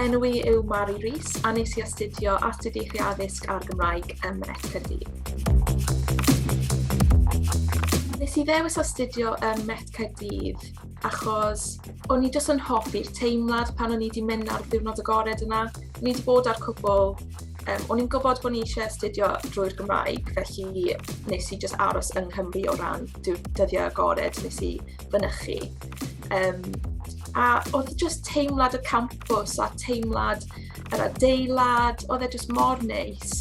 Enw i yw Mari Rees a nes i astudio Astudiaethau Addysg a'r Gymraeg ym Met Caerdydd. Nes i ddewis astudio ym Met Caerdydd achos o'n i jyst yn hoffi'r teimlad pan o'n i wedi mynd ar ddiwrnod agored yna. O'n i wedi bod ar cwbl, o'n i'n gwybod bod ni eisiau astudio drwy'r Gymraeg, felly nes i jyst aros yng Nghymru o ran dyddiau agored nes i fynychu. A oedd jyst teimlad y campws a teimlad yr adeilad, oedd e jyst mor neis.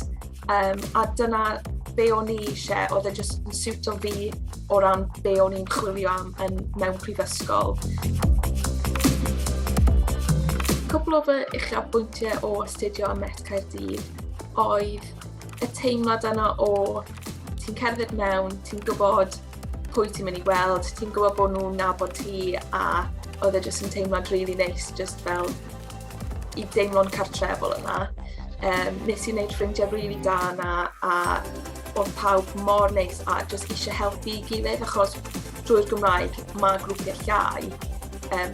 A dyna be o'n i eisiau, oedd e jyst yn siwto fi o ran be o'n i'n chwilio am yn, mewn prifysgol. Cwpl o fy uchafbwyntiau o astudio ym Met Caerdydd oedd y teimlad yna o ti'n cerdded mewn, ti'n gwybod pwy ti'n mynd i weld, ti'n gwybod bod nhw'n nabod ti a oedd e jyst yn teimlad really neis, just fel i deimlo'n cartrefol yna. Nes i wneud ffrindiau really da yna a oedd pawb mor neis a jyst eisiau helpu i gilydd achos drwy'r Gymraeg mae grwpiau llai.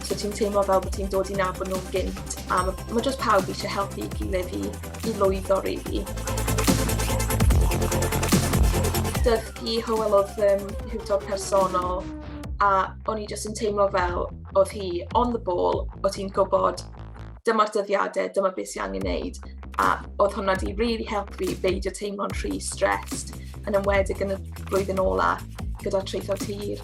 So ti'n teimlo fel bod ti'n dod i nabod nhw'n gynt a mae jyst pawb eisiau helpu i gilydd i lwyddo really. Dyddgu Hywel oedd hiwtor personol a o'n i jyst yn teimlo fel oedd hi on the ball, oedd hi'n gwybod dyma'r dyddiadau, dyma beth sy'n angen wneud. A oedd hwnna di really helpu fi beidio teimlo'n rhy stressed, yn enwedig yn y blwyddyn ola gyda traethawd hir.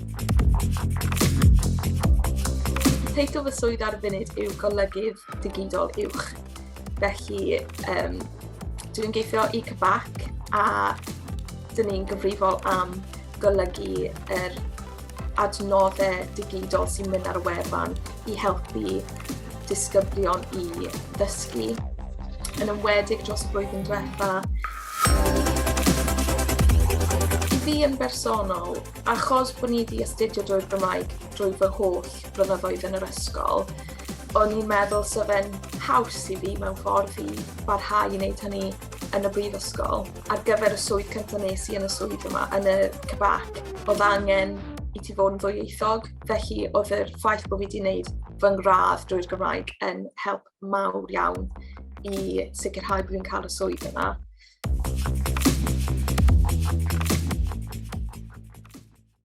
Teitl fy swydd ar y funud yw Golygydd Digidol Uwch. Felly, dwi'n gweithio i CBAC a dyn ni'n gyfrifol am golygu yr adnoddau digidol sy'n mynd ar y wefan i helpu disgyblion i ddysgu, yn enwedig dros y blwyddyn diwetha. I fi yn bersonol, achos bod ni wedi astudio drwy'r Gymraeg drwy fy holl blynyddoedd yn yr ysgol, o'n i'n meddwl sa fe'n haws i fi mewn ffordd i barhau i wneud hynny yn y brifysgol. Ar gyfer y swydd cyntaf nes i yn y swydd yma, yn y CBAC, oedd angen i ti fod yn ddwyieithog, felly oedd yr ffaith bod fi wedi gwneud fy ngradd drwy'r Gymraeg yn help mawr iawn i sicrhau bod fi'n cael y swydd yma.